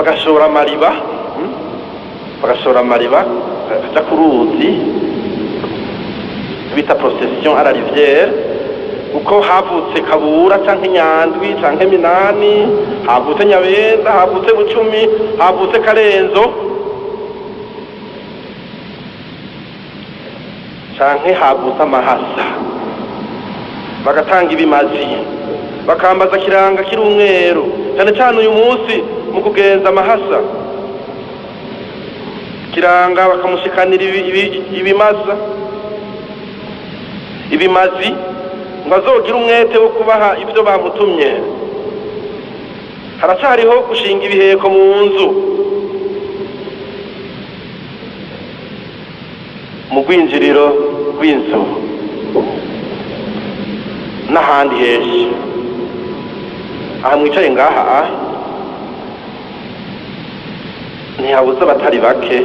Bagashora amariba, bagashora amariba bakaja ku ruzi bita procession à la rivière, kuko havutse Kabura canke Nyandwi canke Minani, havutse Nyabenda, havutse Bucumi, havutse Karenzo canke havutse Amahasa, bagatanga ibimazi, bakambaza kiranga kiri umweru, cyane cyane uyu munsi mu kugenza amahasa. Kiranga bakamushikanira ibimasa, ibimazi, ngo azogire umwete wo kubaha ibyo bamutumye. Haracyariho gushinga ibiheko mu nzu, mu rwinjiriro rw'inzu n'ahandi henshi. Aha mwicaye ngaha ntihabuze abatari bake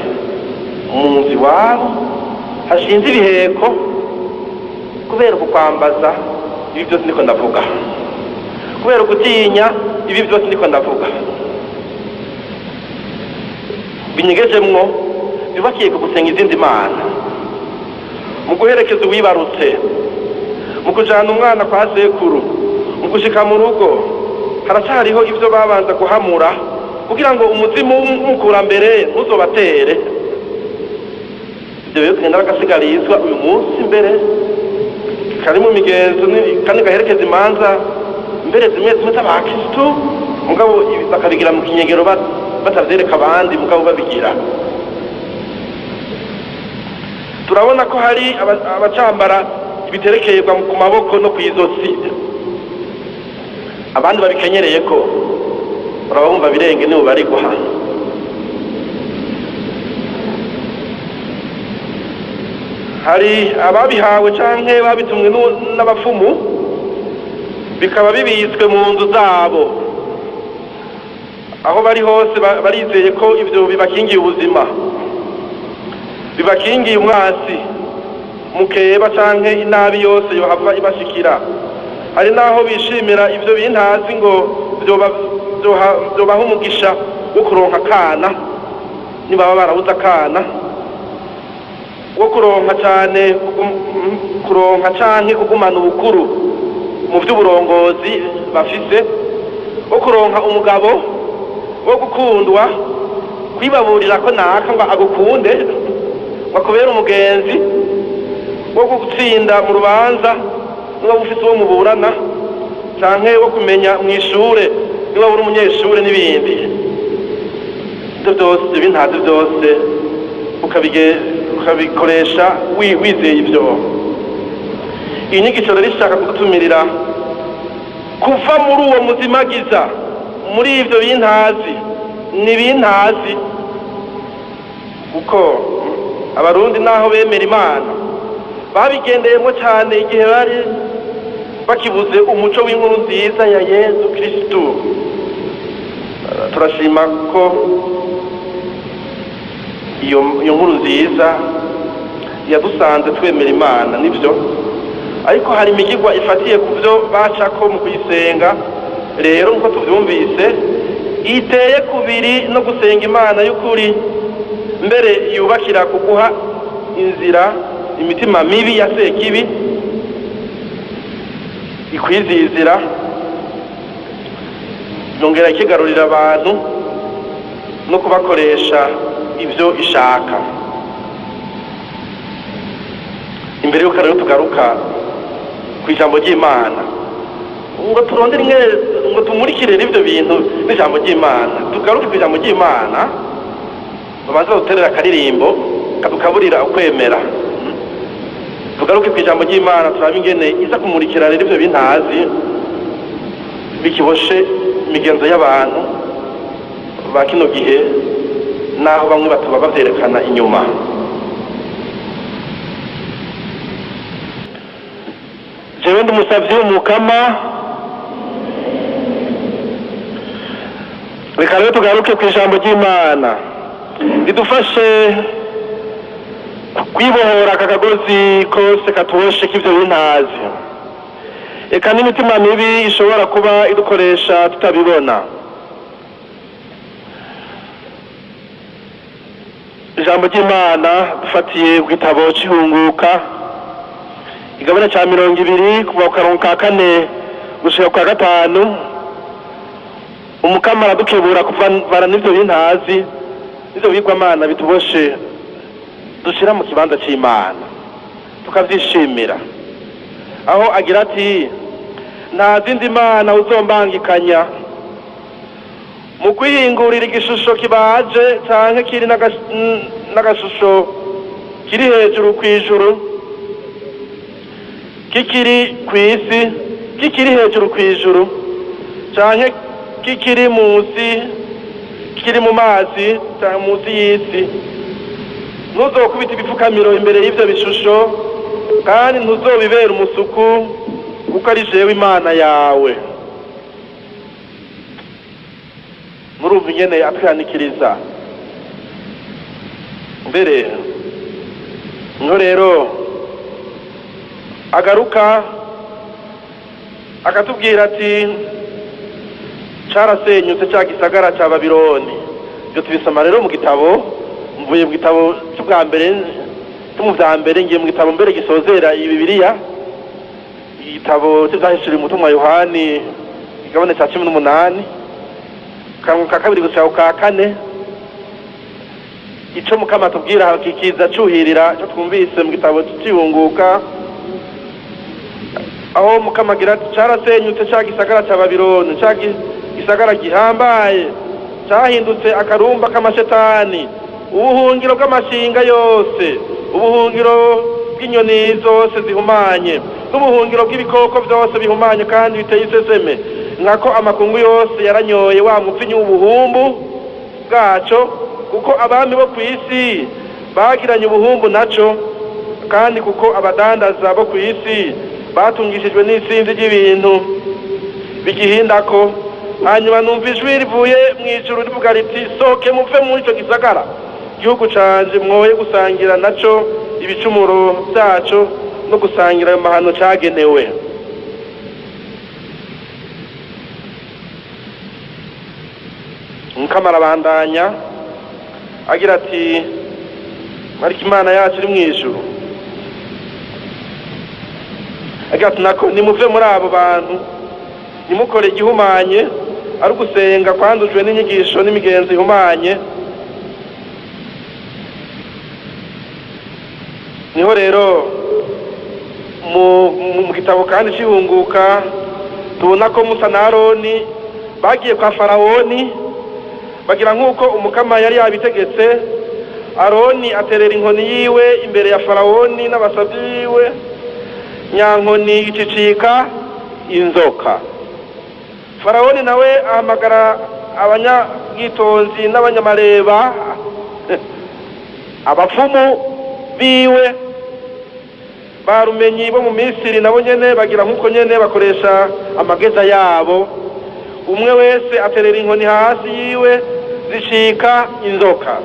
mu nzu iwabo hashinze ibiheko kubera ukukwambaza ibi byose ndiko ndavuga, kubera ugutinya ibi byose ndiko ndavuga, binyegejemwo, byubakiye ku gusenga izindi mana, mu guherekeza uwibarutse, mu kujana umwana kwa sekuru, mu gushika mu rugo. Haracyariho ibyo babanza guhamura kugira ngo umuzimu w'umukurambere ntuzobatere. Ibyo rero tugenda bagasigarizwa uyu munsi, mbere kari mu migenzo kandi gaherekeza imanza mbere zimwe zimwe z'abakristu, mugabo ibi bakabigira mu kinyegero, batavyereka abandi, mugabo babigira. Turabona ko hari abacambara ibiterekerwa ku maboko no kw'izosi, abandi babikenyereye ko urabumva birenge nibo bari guha. Hari ababihawe canke babitumwe n'abapfumu, bikaba bibitswe mu nzu zabo aho bari hose. Barizeye ko ivyo bibakingiye ubuzima, bibakingiye umwasi, mukeba canke inabi yose yohava ibashikira. Hari n'aho bishimira ivyo bintazi ngo vyobaha umugisha wo kuronka akana nibaba barabuze akana, wo kuronka cane, kuronka canke kugumana ubukuru mu vy'uburongozi bafise, wo kuronka umugabo, wo gukundwa, kwibaburira ko naka ngo agukunde, ngo akubere umugenzi, wo gutsinda mu rubanza niba ufise uwo muburana, canke wo kumenya mw'ishure niba uri umunyeshure, n'ibindi. Ibyo byose bintazi byose ukabikoresha wizeye ibyo. Iyi nyigisho rero ishaka kudutumirira kuva muri uwo muzimagiza, muri ibyo bintazi. Ni bintazi kuko Abarundi naho bemera Imana babigendeyemo cyane igihe bari bakibuze umuco w'inkuru nziza ya Yezu Kristu. Turashima ko iyo nkuru nziza yadusanze twemera Imana, nibyo, ariko hari imigigwa ifatiye ku byo bacako mu kuyisenga. Rero nk'uko tubyumvise, iteye kubiri no gusenga Imana y'ukuri, mbere yubakira ku guha inzira imitima mibi ya sekibi ikwizizira, yongera ikigarurira abantu no kubakoresha ibyo ishaka. Imbere y'uko rero tugaruka ku ijambo ry'Imana, ngo turondere imwe, ngo tumurikire n'ibyo bintu n'ijambo ry'Imana, tugaruke ku ijambo ry'Imana, babanza duterera akaririmbo kadukaburira ukwemera. Tugaruke ku ijambo ry'Imana, turabe ingene iza kumurikira rero ibyo bintazi bikiboshe imigenzo y'abantu ba kino gihe, naho bamwe batuba bavyerekana inyuma. Jewe ndi umusavyi w'Umukama. Reka rero tugaruke ku ijambo ry'Imana ridufashe kwibohora aka kagozi kose katuboshe k'ivyo bintazi, eka n'imitima mibi ishobora kuba idukoresha tutabibona. Ijambo ry'Imana dufatiye ku gitabo c'Ihunguka, igabane ca 20, kuva ku karongo ka 4 gushika ku ka 5. Umukama aradukebura kuvana n'ivyo bintazi, n'ivyo bigwamana bituboshe, dushira mu kibanza c'Imana tukavyishimira, aho agira ati: "Nta zindi mana uzombangikanya mu kwihingurira igishusho kibaje canke kiri n'agashusho kiri hejuru kw'ijuru, kikiri kw'isi, kikiri hejuru kw'ijuru, canke kikiri munsi, kikiri mu mazi canke munsi y'isi. Ntuzokubita ibipfukamiro imbere y'ivyo bishusho, kandi ntuzobibera umusuku, kuko ari jewe Imana yawe." Murumva ingene atwihanikiriza. Mbere niho rero agaruka akatubwira ati: "Carasenyutse ca gisagara ca Babiloni." Ibyo tubisoma rero mu gitabo, mvuye mu gitabo cy'ubwa mbere, cyo mu vya mbere, ngiye mu gitabo mbere gisozera iyi Bibiliya, igitabo cy'ivyahishuriwe umutumwa Yohani, igabane ca 18, karongo ka 2 gushika ku ka 4. Ico Mukama atubwira kikiza cuhirira ico twumvise mu gitabo c'Ihunguka, aho Mukama agira ati: "Carasenyutse ca gisagara ca Babiloni, ca gisagara gihambaye, cahindutse akarumba k'amashetani, ubuhungiro bw'amashinga yose, ubuhungiro bw'inyoni zose zihumanye, n'ubuhungiro bw'ibikoko vyose bihumanye kandi biteye iseseme, nkako amakungu yose yaranyoye wa mupfinyi w'ubuhumbu bwaco, kuko abami bo kw'isi bagiranye ubuhumbu naco, kandi kuko abadandaza bo kw'isi batungishijwe n'isinzi ry'ibintu bigihindako. Hanyuma numva ijwi rivuye mw'ijuru rivuga riti: Sohoke muve muri ico gisagara, gihugu canje, mwoye gusangira naco ibicumuro vyaco no gusangira ayo mahano cagenewe." Mukama arabandanya agira ati: "Ariko Imana yacu iri mw'ijuru," agira ati nako: "Nimuve muri abo bantu, ntimukore igihumanye, ari ugusenga kwandujwe n'inyigisho n'imigenzo ihumanye." Niho rero mu gitabo kandi c'Ihunguka tubona ko Musa na Aroni bagiye kwa Farawoni, bagira nk'uko Umukama yari yabitegetse. Aroni aterera inkoni yiwe imbere ya Farawoni n'abasavyi biwe, nyankoni icicika inzoka. Farawoni nawe ahamagara abanyabwitonzi n'abanyamareba, abapfumu biwe, barumenyi bo mu Misiri, nabo nyene bagira nk'uko nyene, bakoresha amageza yabo. Umwe wese aterera inkoni hasi yiwe, zicika inzoka.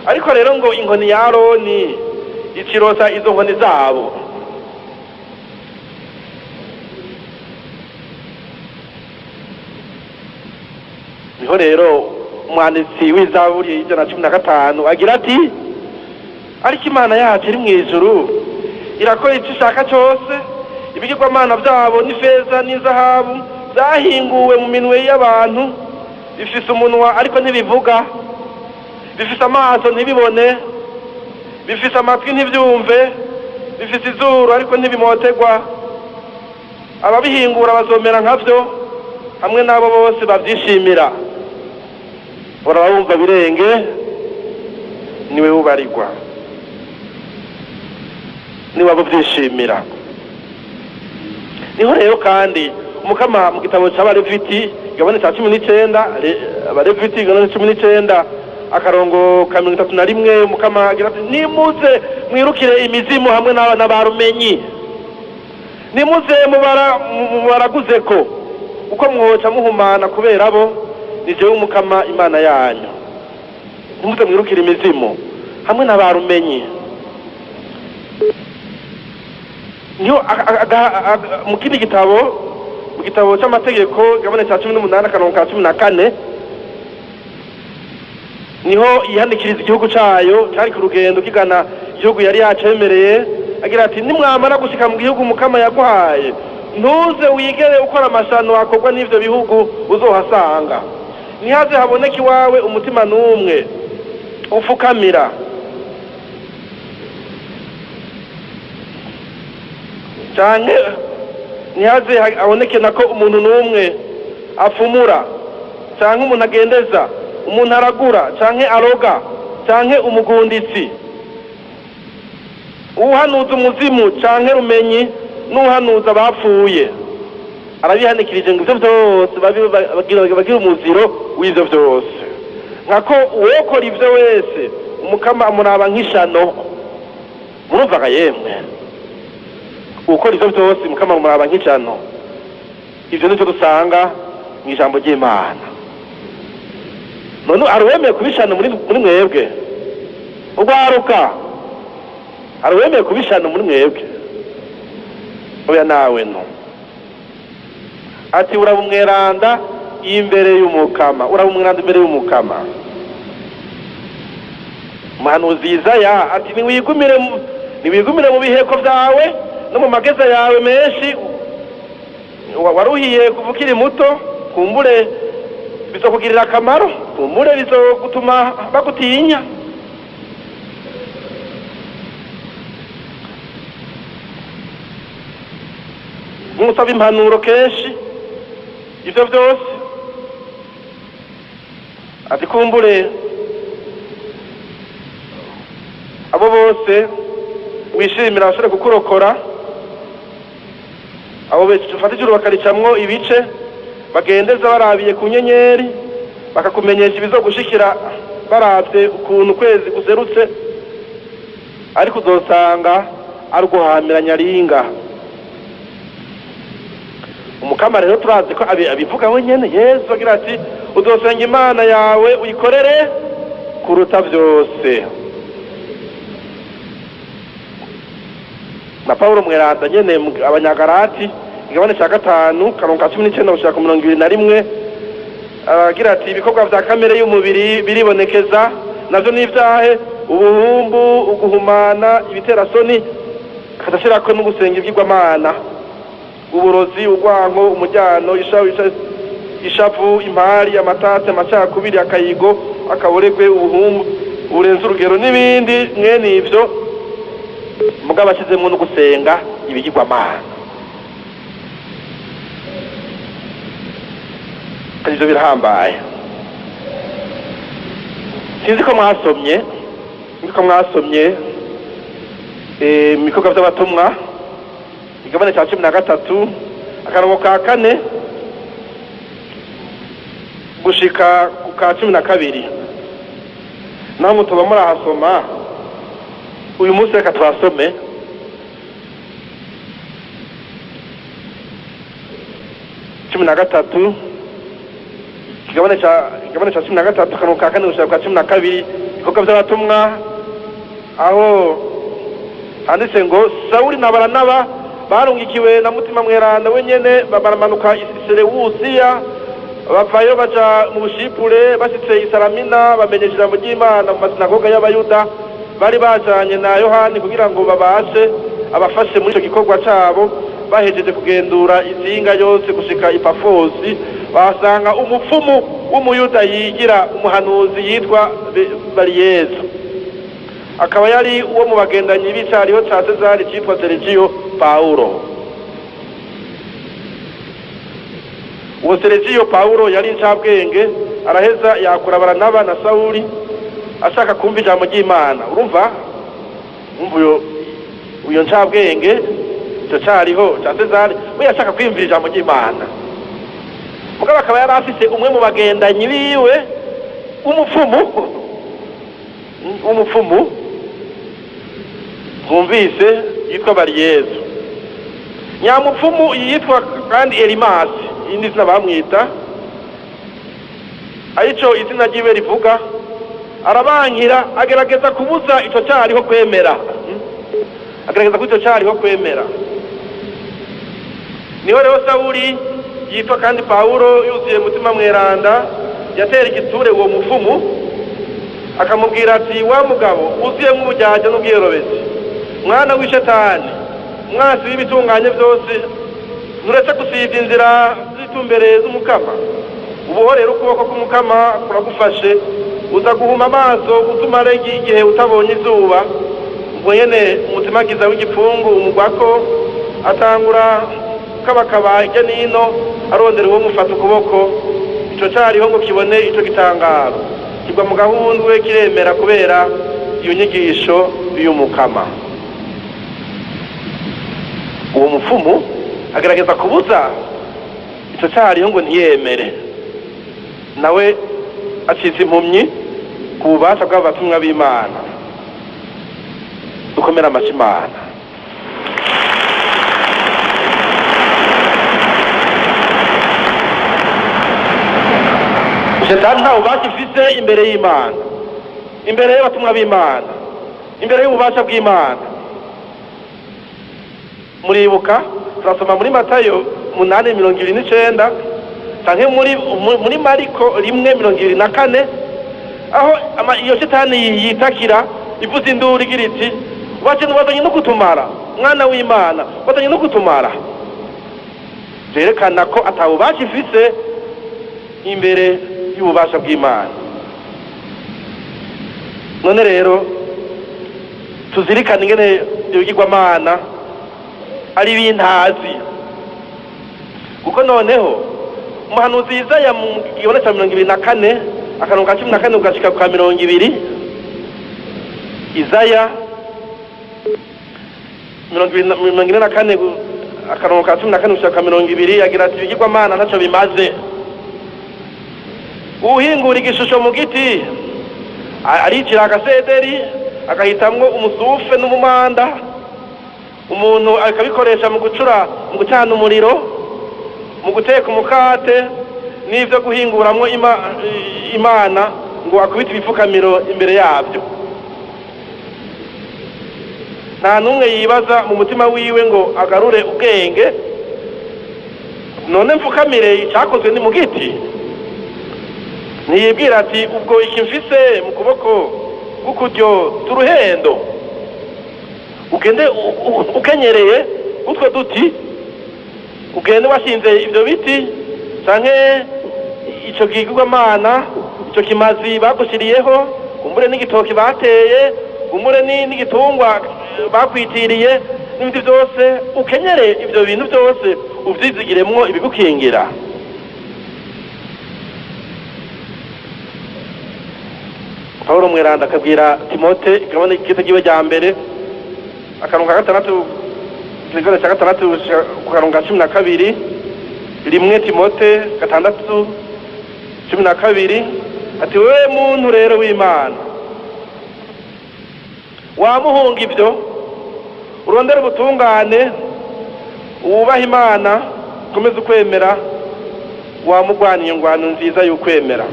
Ariko rero ngo inkoni ya Aroni icirota izo nkoni zabo. Niho rero umwanditsi w'Izaburi 115 agira ati: "Ariko Imana yacu iri mw'ijuru irakora icyo ishaka cyose. Ibigirwamana byabo n'ifeza n'izahabu byahinguwe mu minwe y'abantu. Bifise umunwa ariko ntibivuga, bifise amaso ntibibone, bifise amatwi ntibyumve, bifise izuru ariko ntibimotegwa. Ababihingura bazomera nkavyo, hamwe n'abo bose bavyishimira." Urabumva birenge niwe ubarirwa, niwe abuvyishimira. Niho rero kandi Umukama mu gitabo c'Abareviti, igabane ca 19, Abareviti igabane 19, akarongo ka 31, Umukama agira ati: "Nimuze mwirukire imizimu hamwe n'abarumenyi, nimuze mubaraguzeko, uko mwoca muhumana kubera bo. Ni jewe Umukama Imana yanyu. Nimuze mwirukire imizimu hamwe n'abarumenyi." Niho mu kindi gitabo, mu gitabo c'amategeko, igabane ca 18, akarongo ka 14. Niho yihanikiriza igihugu cayo cari ku rugendo kigana igihugu yari yacemereye, agira ati: "Nimwamara gushika mu gihugu Mukama yaguhaye, ntuze wigere ukora amashano akorwa n'ivyo bihugu uzohasanga. Ntihaze haboneke iwawe umutima n'umwe ufukamira canke ntihaze haboneke nako umuntu n'umwe afumura, canke umuntu agendeza, umuntu aragura canke aroga, canke umugunditsi, uhanuza umuzimu canke rumenyi, n'uhanuza abapfuye." Arabihanikirije ngo ivyo vyose bagira umuziro w'ivyo vyose, nkako uwokora ivyo wese Umukama amuraba nk'ishano. Murumvaga yemwe, ukora ivyo vyose Umukama amuraba nk'ishano. Ivyo nivyo dusanga mw'ijambo ry'Imana. None hari uwemeye kuba ishano muri mwebwe? Urwaruka, hari uwemeye kuba ishano muri mwebwe? Oya, nawe no. Ati: "Uraba umweranda imbere y'Umukama, uraba umweranda imbere y'Umukama." Umuhanuzi Yizaya ati: "Niwigumire mu biheko vyawe no mu mageza yawe menshi waruhiye kuva ukiri muto. Kumbure bizokugirira akamaro, kumbure bizogutuma bagutinya." Nkusaba impanuro kenshi ivyo vyose, ati: "Kumbure abo bose wishimira bashobore kukurokora, abo bafata ijuru bakaricamwo ibice, bagendeza barabiye ku nyenyeri, bakakumenyesha ibizogushikira baravye ukuntu ukwezi guserutse, ariko uzosanga ari uguhamira nyaringa." Umukama rero turazi ko abivuga wenyene. Yesu agira ati: "Uzosenga Imana yawe uyikorere kuruta vyose." Na Paulo mweranda nyene, Abanyagarati igabane ca 5, karongo ka 19 gushika ku 21, aragira ati: "Ibikorwa vya kamere y'umubiri biribonekeza, navyo n'ivyahe: ubuhumbu, uguhumana, ibiterasoni," akadashirako n'ugusenga ivyigwamana, "uburozi, urwanko, umujyano, ishavu, impari, amatati, amacakubiri, akayigo, akaboregwe, ubuhumbu burenze urugero, n'ibindi mwene ivyo." Mugabo ashyizemwo no gusenga ibigirwamana. Ivyo birahambaye. Sinzi ko mwasomye mu Bikorwa vy'Abatumwa, igabane ca 13, akarongo ka 4 gushika ku ka 12. Naho mutoba murahasoma uyu munsi, reka tuhasome. 13, igabane ca 13, akarongo ka 4 gushika ku ka 12, Ibikorwa vy'Abatumwa, aho handitse ngo Sawuli na Baranaba barungikiwe na Mutima Mweranda wenyene, baramanuka i Selewusiya, bavayo baja mu Bushipure. Bashitse i Salamina, bamenyesha ijambo ry'Imana mu masinagoga y'Abayuda. Bari bajanye na Yohani kugira ngo babashe abafashe muri ico gikorwa cabo. Bahejeje kugendura izinga yose gushika i Pafosi, bahasanga umupfumu w'Umuyuda yigira umuhanuzi yitwa Bariyezu, akaba yari uwo mu bagendanyi b'icariho ca Sezari citwa Serigiyo Pawulo. Uwo Serigiyo Pawulo yari incabwenge, araheza yakura Baranaba na Sawuli ashaka kumva ijambo ry'Imana. Urumva, umva uyo ncabwenge, ico cariho ca Sezari, we yashaka kwiyumvira ijambo ry'Imana. Mugabo akaba yari afise umwe mu bagendanyi biwe w'umupfumu mwumvise yitwa Bariyezu. Nyamupfumu yitwa kandi Elimasi, iyindi zina bamwita, arico izina ryiwe rivuga. Arabankira, agerageza kubuza ico cariho kwemera, agerageza kubuza ico cariho kwemera. Niho rero Sawuli yitwa kandi Pawulo, yuzuye Mutima Mweranda, yatera igiture uwo mupfumu. Akamubwira ati: "Wa mugabo wuzuyemwo uburyarya n'ubwiyerobezi, mwana w'ishetani, umwansi w'ibitunganye byose, nturetse gusiba inzira z'itumbereye z'Umukama. Ubuho rero ukuboko k'Umukama kuragufashe, uza guhuma amaso, uzumare igihe utabonye izuba." Ubwo nyene umutimagiza w'igipfungu umugwako, atangura kabakaba hirya n'ino arondera uwo mufata ukuboko. Ico cariho ngo kibone ico gitangaro, kigwa mu gahundwe, kiremera kubera iyo nyigisho y'Umukama. Uwo mupfumu agerageza kubuza ico cariho ngo ntiyemere, nawe acitse impumyi ku bubasha bw'abatumwa b'Imana. Dukomere amashi Imana. Shetani nta bubasha ifise imbere y'Imana, imbere y'abatumwa b'Imana, imbere y'ububasha bw'Imana. Muribuka turasoma muri Matayo 8:29, canke muri Mariko 1:24, aho iyo shetani yitakira ivuza induru igira iti: "Wazanye no kutumara, mwana w'Imana, wazanye no kutumara." Vyerekana ko ata bubasha ifise imbere y'ububasha bw'Imana. None rero tuzirikane ingene ibyo bigirwamana ari ibintazi, kuko noneho umuhanuzi Yesaya mu gihome cya 24, akarongo ka 14 ugashika ku ka 20, Izaya 24, akarongo ka 14 gushika ku ka 20, agira ati: "Ibigirwamana ntaco bimaze. Uhingura igishusho mu giti aricira agasederi, agahitamwo umusufe n'umumanda, umuntu akabikoresha mu gucura, mu gucana umuriro, mu guteka umukate, n'ivyo guhinguramwo imana, ngo akubite ibipfukamiro imbere yabyo. Nta n'umwe yibaza mu mutima wiwe ngo agarure ubwenge: none mfukamire icakozwe ni mu giti? Ntiyibwira ati: ubwo iki mfise mu kuboko k'ukuryo turuhendo, ugende ukenyereye utwo duti, ugende washinze ivyo biti canke ico gigirwamana, ico kimazi bagushiriyeho, kumbure n'igitoki bateye, kumbure n'igitungwa bakwitiriye, n'ibindi byose, ukenyere ivyo bintu byose, uvyizigiremwo ibigukingira." Pawulo mweranda akabwira Timote, ikabona igiti kiwe rya mbere, akarongo ka gatandatu, ikigore cya gatandatu ku karongo ka 12, 1 Timote 6:12, ati: "Wewe muntu rero w'Imana, wamuhunga ibyo, urondere ubutungane, wubaha Imana, ukomeze ukwemera, wamugwaniye ingwano nziza y'ukwemera."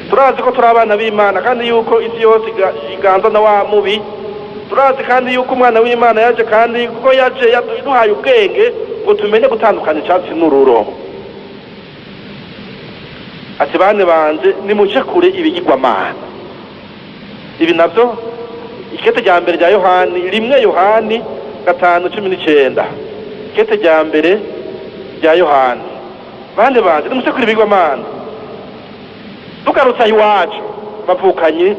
Turazi ko turi abana b'Imana, kandi yuko isi yose iganza na wa mubi. Turazi kandi yuko umwana w'Imana yaje, kandi kuko yaje yaduhaye ubwenge ngo tumenye gutandukanya icyatsi n'ururo. Ati: "Bane banje, nimuce kure ibigirwamana." Ibi navyo ikete rya mbere rya Yohani, 1 Yohani 5:19, ikete rya mbere rya Yohani. Bane banje, nimuce kure ibigirwamana. Tugarutse aho iwacu bavukanye,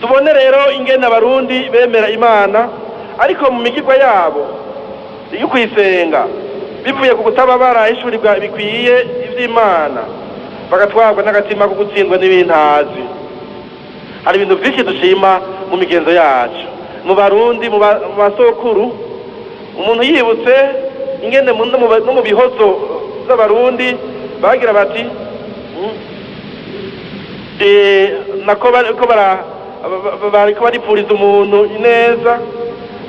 tubone rero ingene Abarundi bemera Imana, ariko mu migirwa yabo yo kuyisenga, bivuye ku kutababara ishurirwa bikwiye ivy'Imana, bagatwarwa n'agatima ko gutsindwa n'ibintazi. Hari ibintu vyinshi dushima mu migenzo yacu mu Barundi, mu basokuru. Umuntu yibutse ingene no mu bihozo z'Abarundi bagira bati nako bariko bariko baripfuriza umuntu ineza,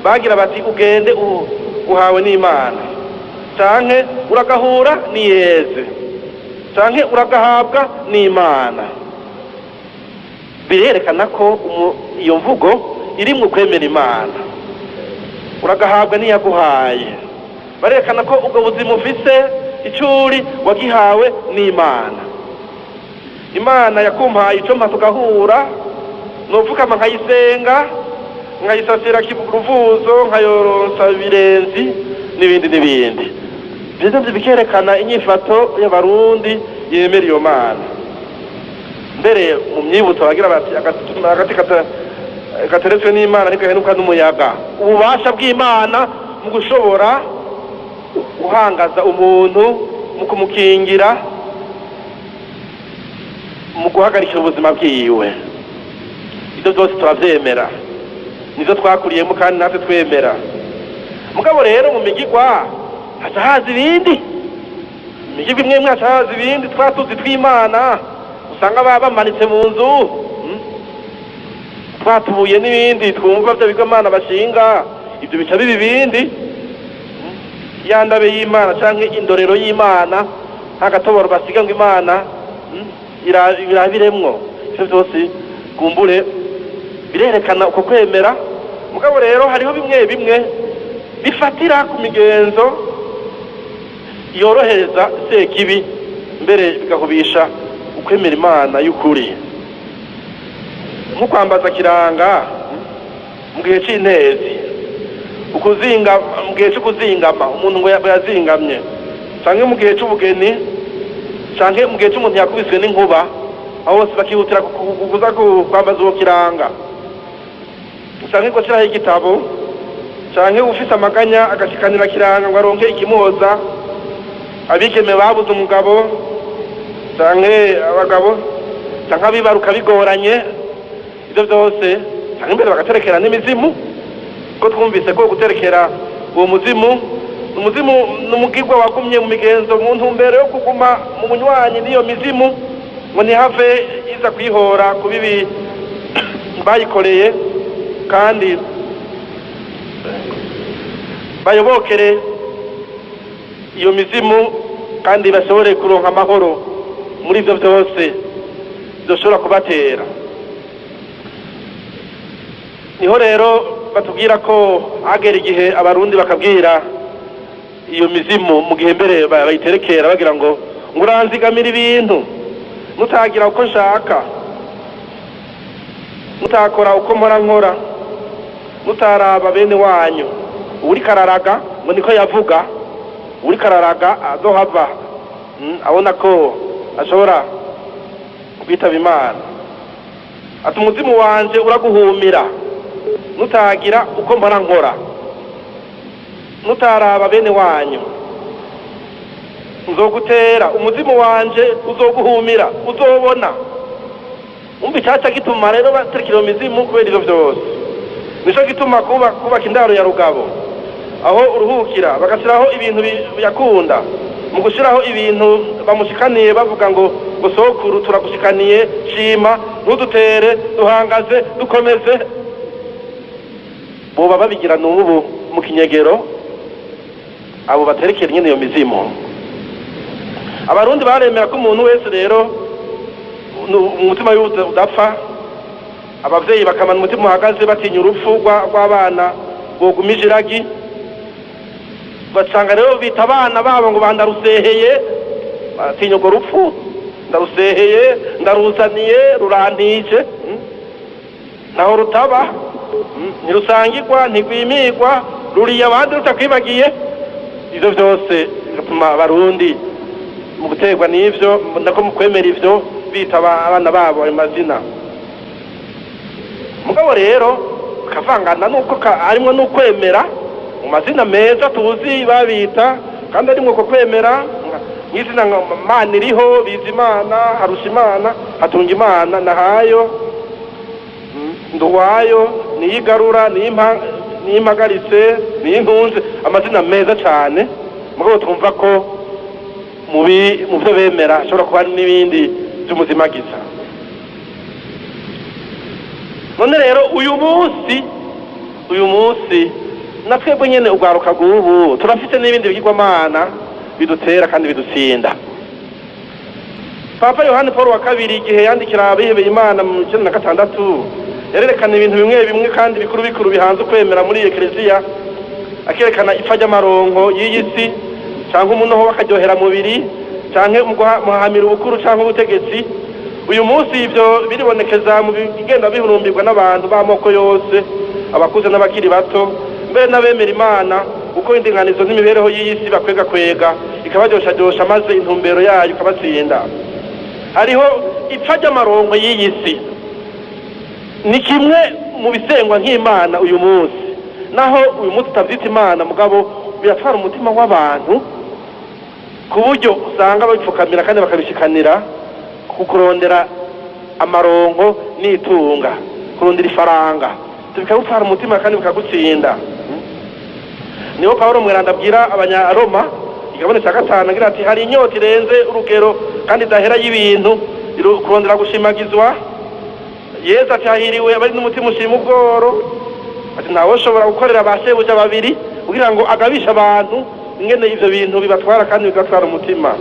bagira bati: "Ugende uhawe n'Imana", canke "Uragahura niyeze", canke "Uragahabwa n'Imana". Birerekana ko iyo mvugo irimwo kwemera Imana. Uragahabwa n'iyaguhaye, barerekana ko ubwo buzima ufise, icuri wagihawe n'Imana. Imana yakumpaye ico mpa tugahura, nopfukama nkayisenga, nkayisasira ruvuzo, nkayoronsa birenzi n'ibindi n'ibindi. Ivyo vyose bikerekana inyifato y'Abarundi yemera iyo Mana. Mbere mu myibutso bagira bati agati gateretswe n'Imana ntigahenuka n'umuyaga. Ububasha bw'Imana mu gushobora guhangaza umuntu, mu kumukingira, mu guhagarikira ubuzima bwiwe, ibyo byose turavyemera, nivyo twakuriyemo kandi natwe twemera. Mugabo rero mu migigwa haca haza ibindi, imigigwa imwe imwe haca haza ibindi twatuzi tw'Imana usanga baba bamanitse mu nzu, twatubuye n'ibindi twumva vyo bigomana bashinga, ivyo bica biba ibindi. Ya ndabe y'Imana canke indorero y'Imana, nta gatoboro basiga ngo Imana irabiremwo. Ivyo vyose kumbure birerekana uko kwemera. Mugabo rero hariho bimwe bimwe bifatira ku migenzo yorohereza sekibi, mbere bigahubisha ukwemera Imana y'ukuri, nko kwambaza kiranga mu gihe c'intezi, ukuzinga mu gihe c'ukuzingama umuntu ngo yazingamye, canke mu gihe c'ubugeni, canke mu gihe c'umuntu yakubiswe n'inkuba, aho bose bakihutira kuza kwambaza uwo kiranga, canke gushiraho igitabo, canke ufise amaganya agashikanira kiranga ngo aronke ikimuhoza, abigeme babuze umugabo canke abagabo, canke abibaruka bigoranye, ivyo vyose, canke mbere bagaterekera n'imizimu, ko twumvise ko guterekera uwo muzimu, umuzimu n'umugirwa wagumye mu migenzo mu ntumbero yo kuguma mu bunywanyi n'iyo mizimu, ngo ntihave iza kwihora ku bibi bayikoreye, kandi bayobokere iyo mizimu, kandi bashobore kuronka amahoro muri ivyo vyose vyoshobora kubatera. Niho rero batubwira ko hagera igihe Abarundi bakabwira iyo mizimu, mu gihe mbere bayiterekera bagira ngo uranzigamira ibintu, mutagira uko nshaka, mutakora uko mpora nkora, mutaraba bene wanyu. Uwuriko araraga ngo niko yavuga, uwuriko araraga azohava abona ko ashobora kwitaba Imana. Ati umuzimu wanje uraguhumira nutagira uko mpora nkora, nutaraba bene wanyu, nzogutera umuzimu wanje uzoguhumira, uzobona. Umva icaca gituma rero baterekera iyo mizimu kubera ivyo vyose. Nico gituma kubaka indaro ya rugabo aho uruhukira, bagashiraho ibintu yakunda, mu gushiraho ibintu bamushikaniye bavuga ngo sokuru turagushikaniye, shima, ntudutere, duhangaze, dukomeze. Boba babigira n'ubu mu kinyegero abo baterekera nyene iyo mizimu. Abarundi baremera ko umuntu wese rero umutima wiwe udapfa, abavyeyi bakamana umutima uhagaze batinya urupfu rw'abana bogumije iragi. Basanga rero bita abana babo ngo bandaruseheye, batinya urwo rupfu, ndaruseheye, ndaruzaniye, rurantije. Naho rutaba, ntirusangirwa, ntigwimigwa, ruriye abandi rutakwibagiye. Ivyo vyose bigatuma Abarundi mu guterwa n'ivyo, nako mu kwemera ivyo, bita abana babo ayo mazina. Mugabo rero kavangana nuko harimwo n'ukwemera mu mazina meza tuzi babita, kandi arimwo uko kwemera nk'izina nka Maniriho, Bizimana, Harushimana, Hatungimana, Nahayo, Nduwayo, Niyigarura, Niyimpagaritse, Niyintunze, amazina meza cane. Mugabo twumva ko mu byo bemera hashobora kuba n'ibindi vy'umuzimagiza. None rero uyu munsi na twebwe nyene urwaruka rw'ubu turafite n'ibindi bigirwamana bidutera kandi bidutsinda. Papa Yohani Paul wa kabiri igihe yandikira abihebeye Imana mu 96 yarerekana ibintu bimwe bimwe kandi bikuru bikuru bihanze ukwemera muri Ekleziya, akerekana ipfa ry'amaronko y'iyi si, canke umunoho w'akaryohera mubiri, canke muhahamira ubukuru canke ubutegetsi, Uyu munsi ivyo biribonekeza mu bigenda bihurumbirwa n'abantu b'amoko yose, abakuze n'abakiri bato, mbere n'abemera Imana, uko indinganizo n'imibereho y'iyi si bakwega kwega ikabaryoshajyosha, maze intumbero yayo ikabatsinda. Hariho ipfa ry'amaronko y'iyi si, ni kimwe mu bisengwa nk'Imana uyu munsi. Naho uyu munsi utavyita Imana, mugabo biratwara umutima w'abantu ku buryo usanga babipfukamira kandi bakabishikanira ku kurondera amaronko n'itunga, kurondera ifaranga, bikagutwara umutima kandi bikagutsinda. Niho Pawulo mweranda abwira Abanyaroma igabane cya 5 agira ati: hari inyota irenze urugero kandi idahera y'ibintu, kurondera gushimagizwa. Yezu ati: hahiriwe abari n'umutima ushima ubworo. Ati: ntawe ushobora gukorera ba shebuja babiri, kugira ngo agabishe abantu ingene ivyo bintu bibatwara kandi bigatwara umutima.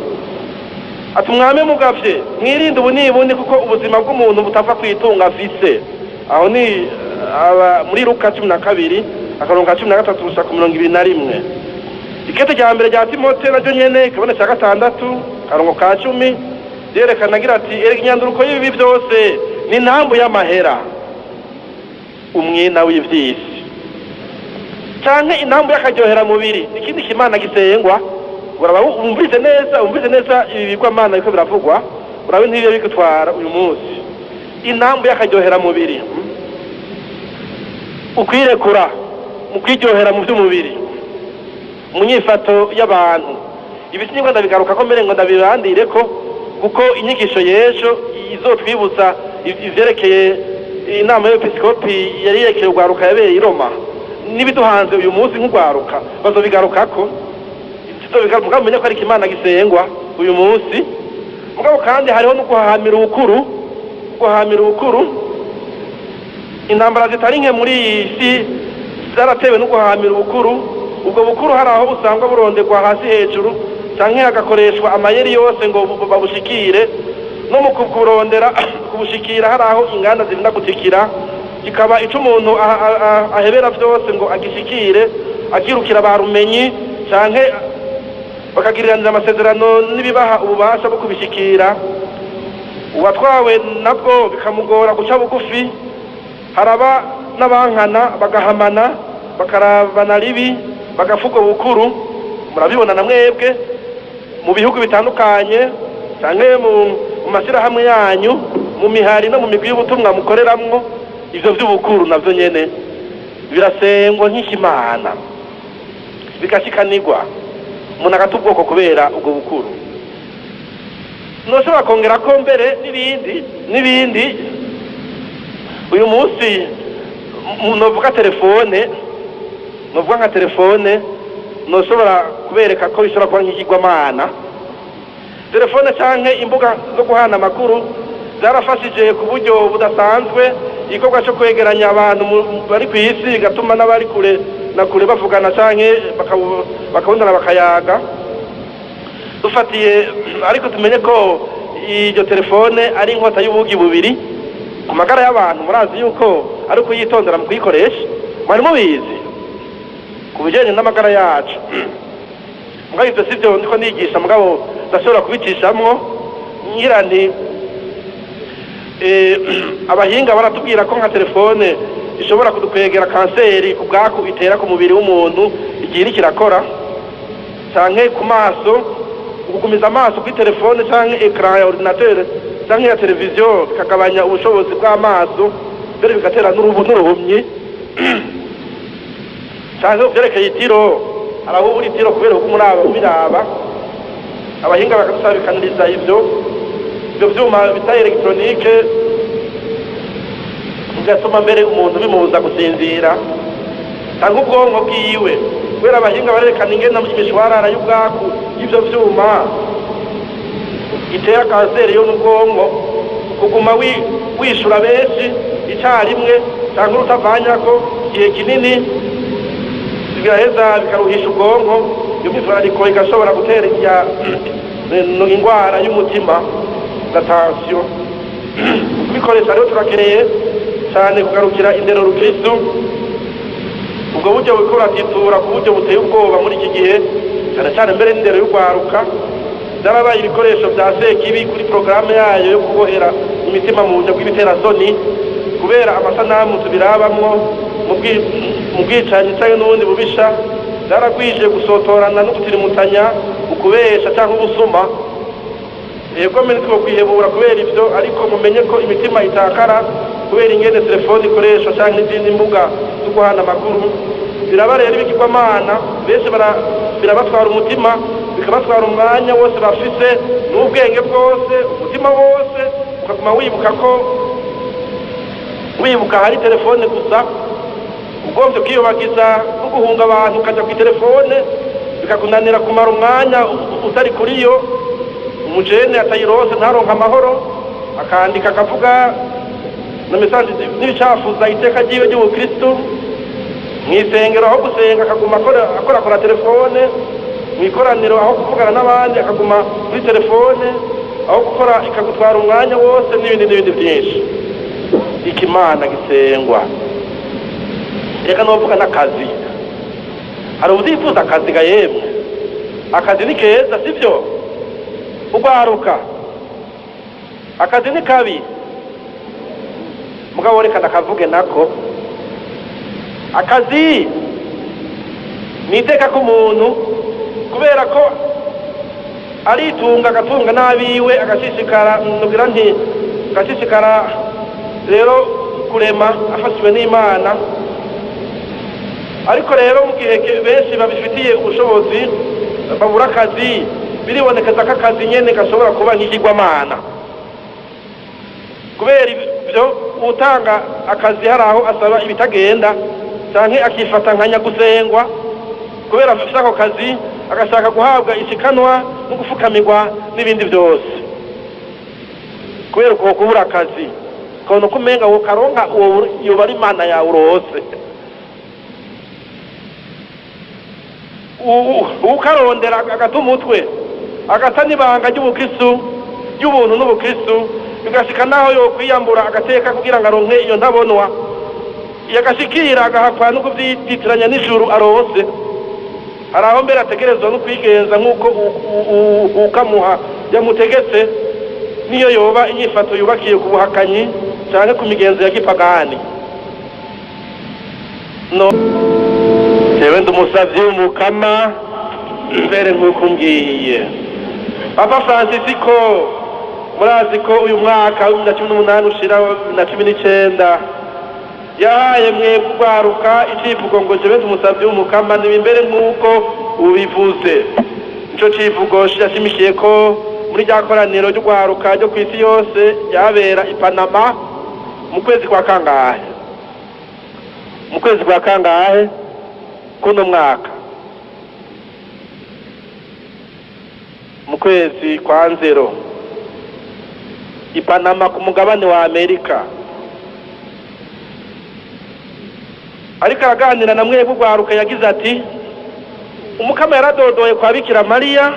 Ati: mwame mugavye, mwirinde ubu nibundi, kuko ubuzima bw'umuntu butava kwitunga afise. Aho ni aba muri Luka 12 akarongo ka 13 gushika ku 21. Ikete rya mbere rya Timote naryo nyene, ikabone cya 6 akarongo ka 10, ryerekana agira ati: erega inyanduruko y'ibibi byose ni intambu y'amahera, umwina w'ivyisi, canke intambu y'akaryohera mubiri. Ikindi kimana gisengwa, uraba wumvise neza, wumvise neza ibi bigwamana biriko biravugwa, urabe ntibibe bigutwara uyu munsi. Intambu y'akaryohera mubiri, ukwirekura mu kwiryohera mu by'umubiri, mu nyifato y'abantu. Ibi sinigwa ndabigaruka ko mbere ngo ndabibandire ko, kuko inyigisho y'ejo izotwibutsa ivyerekeye inama y'episkopi yari yerekeye urwaruka yabereye i Roma n'ibiduhanze uyu munsi nk'urwaruka, bazobigarukako. Mugabo mumenye ko ari Imana gisengwa uyu munsi. Mugabo kandi hariho no guhahamira ubukuru, guhahamira ubukuru. Intambara zitari nke muri iyi si zaratewe no guhahamira ubukuru. Ubwo bukuru hari aho busangwa buronderwa hasi hejuru, canke hagakoreshwa amayeri yose ngo babushikire. No mu kurondera kubushikira hari aho inganda zirinda gutikira, kikaba ico umuntu ahebera vyose ngo agishikire, akirukira ba rumenyi canke bakagiriranira amasezerano n'ibibaha ububasha bwo kubishikira. Uwatwawe nabwo bikamugora guca bugufi. Haraba n'abankana, bagahamana, bakarabana ribi, bagafuga bukuru. Murabibona na mwebwe mu bihugu bitandukanye, canke mu mashyirahamwe yanyu, mu mihari no mu migwi y'ubutumwa mukoreramwo. Ivyo vy'ubukuru navyo nyene birasengwa nk'ikimana, bigashikanirwa, umuntu agata ubwoko kubera ubwo bukuru. Noshobora kongera ko mbere n'ibindi n'ibindi. Uyu munsi novuga telefone, novuga nka telefone, noshobora kubereka ko bishobora kuba nk'ikigwamana. Telefone canke imbuga zo guhana amakuru zarafashije ku buryo budasanzwe igikorwa cyo kwegeranya abantu bari ku isi, bigatuma n'abari kure na kure bavugana canke bakabonana, bakayaga. Dufatiye ariko, tumenye ko iryo telefone ari inkota y'ubugi bubiri ku magara y'abantu. Murazi yuko ari ukuyitondera mu kuyikoresha, mwari mubizi ku bijyanye n'amagara yacu. Mugabo ibyo si byo ndiko nigisha, mugabo ndashobora kubicishamwo ngira nti abahinga baratubwira ko nka telefone ishobora kudukwegera kanseri ku bwaku itera ku mubiri w'umuntu igihe iriko irakora, canke ku maso. Kugumiza amaso kuri telefone canke écran ya ordinateur canke ya televiziyo bikagabanya ubushobozi bw'amaso, mbere bigatera n'urubu n'uruhumyi. Canke vyerekeye itiro, hari aho ubura itiro kubera uko umuraba ubiraba. Abahinga bakadusabikaniriza ivyo vyuma bita électronique, bigatuma mbere umuntu bimubuza gusinzira canke ubwonko bwiwe, kubera abahinga barerekana ingene imishwarara y'ubwaku y'ivyo vyuma itera kanseri yo mu bwonko. Kuguma wishura benshi icarimwe canke urutavanyako igihe kinini bigaheza bikaruhisha ubwonko. Iyo myitwarariko igashobora gutera ingwara y'umutima na tension. Kubikoresha rero turakeneye cyane kugarukira indero rukristu. Ubwo buryo buriko buratitura ku buryo buteye ubwoba muri iki gihe, cyane cyane mbere n'indero y'urwaruka. Byarabaye ibikoresho bya sekibi kuri porogaramu yayo yo kubohera. imitima mu buryo bw'ibiterasoni kubera amasanamu tubirabamwo mu bwicanyi canke n'ubundi bubisha. Byaragwije gusotorana no gutirimutanya, ukubesha cyangwa ubusuma. Yego, mbere twokwihebura kubera ibyo, ariko mumenye ko imitima itakara kubera ingene telefone ikoreshwa cyangwa n'izindi mbuga zo guhana amakuru. Biraba rero ibigirwamana benshi, birabatwara umutima, bikabatwara umwanya wose bafise n'ubwenge bwose, umutima wose ukaguma wibuka ko wibuka hari telefone gusa. Ugombye kwiyobagiza no guhunga abantu ukaja ku telefone, bikakunanira kumara umwanya utari kuri yo. Umujene atayirose ntaronka amahoro, akandika, akavuga na message n'ibicafuza iteka ryiwe ry'ubukristu. Mw'isengero aho gusenga akaguma akorakora telefone, mw'ikoraniro aho kuvugana n'abandi akaguma kuri telefone, aho gukora ikagutwara umwanya wose, n'ibindi n'ibindi byinshi. Ikimana gisengwa, reka novuga n'akazi. Hari ubutifuza akazi ga? Yemwe, akazi ni keza, sibyo? Ugwaruka, akazi ni kabi? Mugabo reka ndakavuge nako. Akazi ni iteka k'umuntu, kubera ko aritunga, agatunga n'abiwe, agashishikara, nubwira nti agashishikara rero kurema afashijwe n'Imana. Ariko rero mu gihe benshi babifitiye ubushobozi babura akazi, biribonekeza ko akazi nyene gashobora kuba nk'ikigwamana. Kubera ibyo, utanga akazi hari aho asaba ibitagenda canke akifata nka nyagusengwa kubera afise ako kazi, agashaka guhabwa ishikanwa no gufukamirwa n'ibindi byose. Kubera uko kubura akazi, ukabona ko umenga wokaronka uwo yoba ari Imana yawe urose. Ukarondera agata umutwe, agata n'ibanga ry'ubukristu, ry'ubuntu n'ubukristu, bigashika naho yokwiyambura agateka kugira ngo aronke iyo ntabonwa. Yagashikira agahakwa no kubyitiranya n'ijuru arose. Hari aho mbere ategerezwa no kwigenza nk'uko ukamuha yamutegetse, niyo yoba inyifato yubakiye ku buhakanyi canke ku migenzo ya gipagani. No jewe ndi umusavyi w'Umukama, mbere nk'uko umbwiye. Papa Francisco, murazi ko uyu mwaka wa 2018 ushira wa 2019 yahaye mwebwe urwaruka icivugo ngo jewe ndi umusavyi w'Umukama, niba imbere nk'uko ubivuze. Nico civugo yashimikiye ko muri rya koraniro ry'urwaruka ryo kw'isi yose ryabera i Panama mu kwezi kwa kangahe? Mu kwezi kwa kangahe kuno mwaka? Mu kwezi kwa nzero, i Panama ku mugabane wa Amerika. Ariko araganira na mwebwe urwaruka, yagize ati: Umukama yaradodoye kwa Bikira Mariya,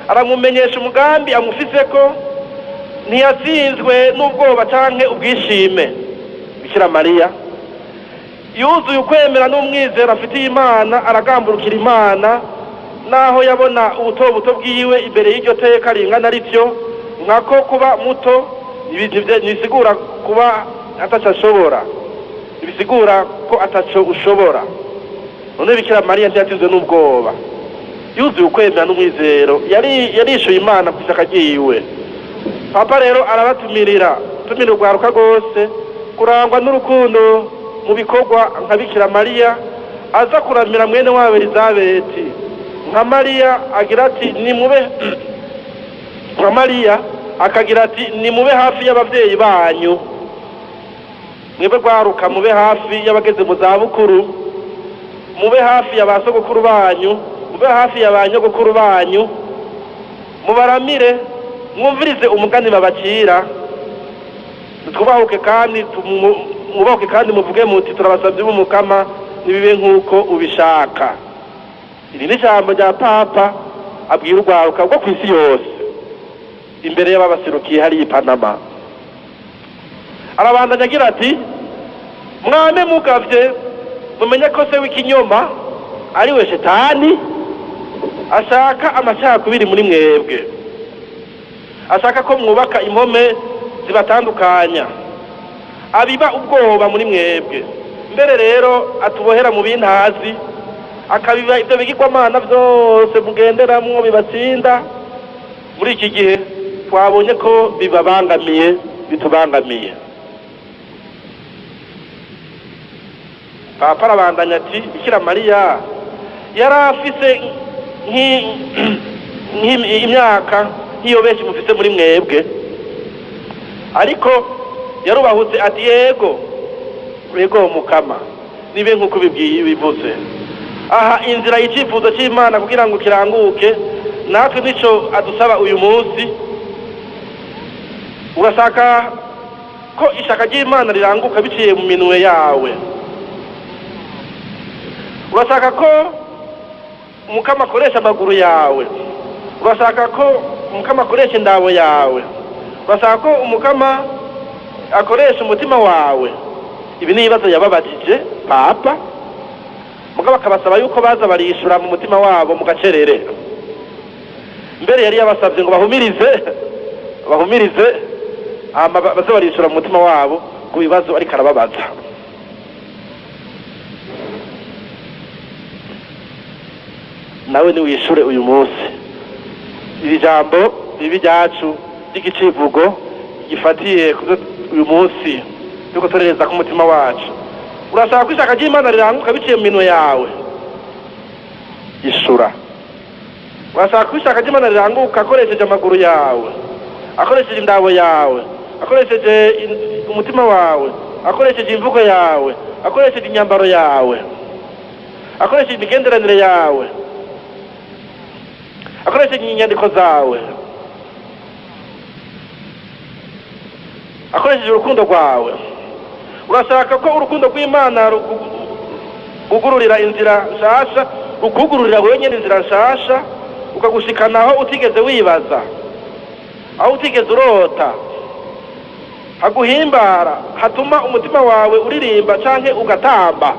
aramumenyesha umugambi amufiseko. Ntiyatsinzwe n'ubwoba canke ubwishime. Bikira Mariya yuzuye ukwemera n'umwizero afitiye Imana, aragamburukira Imana naho yabona ubuto buto bwiwe imbere y'iryo teka ringana rityo. Nkako kuba muto ntibisigura kuba ataco ashobora, ntibisigura ko ataco ushobora. None Bikira Mariya ntiyatsinzwe n'ubwoba, yuzuye ukwemera n'umwizero, yarishuye Imana ku ishyaka ryiwe. Papa rero arabatumirira, tumira urwaruka rwose kurangwa n'urukundo mu bikorwa nka Bikira Mariya aza kuramira mwene wabo Elizabeti. Nka Mariya agira ati nimube, nka Mariya akagira ati nimube hafi y'abavyeyi banyu. Mwebwe rwaruka, mube hafi y'abageze mu zabukuru, mube hafi ya ba sogokuru banyu, mube hafi ya ba nyogokuru banyu, mubaramire, mwumvirize umugani babacira. Twubahuke kandi mwubahuke kandi muvuge muti: turabasabye b'Umukama, nibibe nk'uko ubishaka. Iri ni ijambo rya Papa abwira urwaruka rwo ku isi yose imbere y'ababaserukiye hariya i Panama. Arabandanya agira ati: mwame mugavye, mumenye ko se w'ikinyoma ari we Shetani ashaka amacakubiri muri mwebwe, ashaka ko mwubaka impome zibatandukanya, abiba ubwoba muri mwebwe. Mbere rero atubohera mu bintazi, akabiba ibyo bigirwamana byose mugenderamwo bibatsinda. Muri iki gihe twabonye ko bibabangamiye, bitubangamiye. Papa arabandanya ati Bikira Mariya yari afise imyaka nk'iyo benshi mufise muri mwebwe, ariko yarubahutse ati yego yego Mukama, nibe nk'uko bivuze. Aha inzira y'icyifuzo cy'Imana kugira ngo kiranguke, natwe nico adusaba uyu munsi. Urashaka ko ishaka ry'Imana riranguka biciye mu minwe yawe. Urashaka ko Umukama akoresha amaguru yawe. Urashaka ko Umukama akoresha indabo yawe. Urashaka ko Umukama akoresha umutima wawe. Ibi ni ibibazo yababajije Papa, mugabo akabasaba yuko baza barishura mu mutima wabo mu gacerere. Mbere yari yabasabye ngo bahumirize baze barishura mu mutima wabo ku bibazo ariko arababaza. Nawe niwishure uyu munsi. Iri jambo ribi ryacu ry'igicivugo gifatiye uyu munsi turiko turereza ku mutima wacu. Urashaka ko ishaka ry'Imana riranguka biciye mu minwe yawe? Ishura. Urashaka ko ishaka ry'Imana riranguka akoresheje amaguru yawe, akoresheje indabo yawe, akoresheje umutima wawe, akoresheje imvugo yawe, akoresheje imyambaro yawe, akoresheje imigenderanire yawe, akoresheje inyandiko zawe, akoresheje urukundo rwawe. Urashaka ko urukundo rw'Imana rugururira inzira nshasha, rukugururira wenyine inzira nshasha, ukagushikana aho utigeze wibaza, aho utigeze urota, haguhimbara, hatuma umutima wawe uririmba canke ugatamba.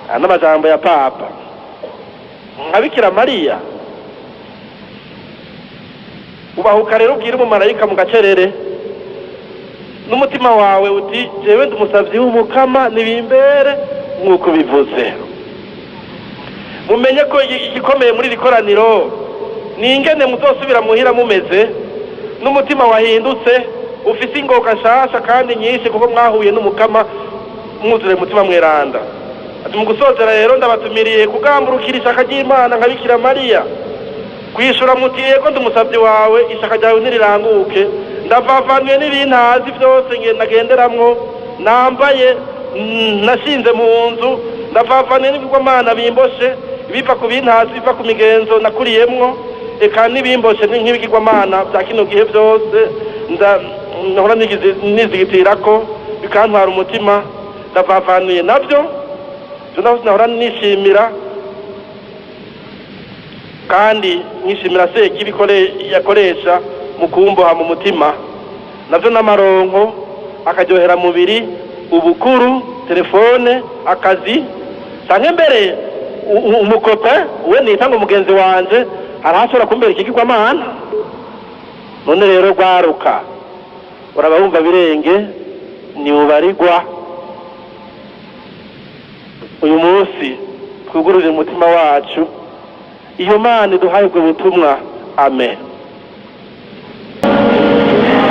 Aya n'amajambo ya Papa. Nka Bikira Mariya ubahuka rero ubwira umumarayika mu gacerere n'umutima wawe uti jewe ndi umusavyi w'Umukama, nibimbere nk'uko bivuze. Mumenye ko igikomeye muri iri koraniro ni ingene muzosubira muhira mumeze n'umutima wahindutse, ufise ingoka nshasha kandi nyinshi, kuko mwahuye n'Umukama mwuzure mutima mweranda. Ati mu gusozera rero ndabatumiriye kugamburukira ishaka ry'Imana nka Bikira Mariya, kwishura muti yego ndi umusavyi wawe, ishaka ryawe ntiriranguke, ndavavanuye n'ibintazi byose nagenderamwo, nambaye, nashinze mu nzu, ndavavanuye n'ibigwamana bimboshe, ibiva ku bintazi, biva ku migenzo nakuriyemwo, eka n'ibimboshe nk'ibigirwamana bya kino gihe byose ndahora nizigitirako bikantwara umutima, ndavavanuye navyo, nahora nishimira kandi nishimira Sekibi yakoresha mu kumboha mu mutima, navyo n'amaronko akaryohera mubiri, ubukuru, telefone, akazi, canke mbere umukope we nita ngo mugenzi wanje arahashobora kumbera ikigirwamana. None rero rwaruka, uraba wumva birenge niubarigwa. Uyu munsi twugururire umutima wacu iyo Mana iduhaye ubwo butumwa. Amen.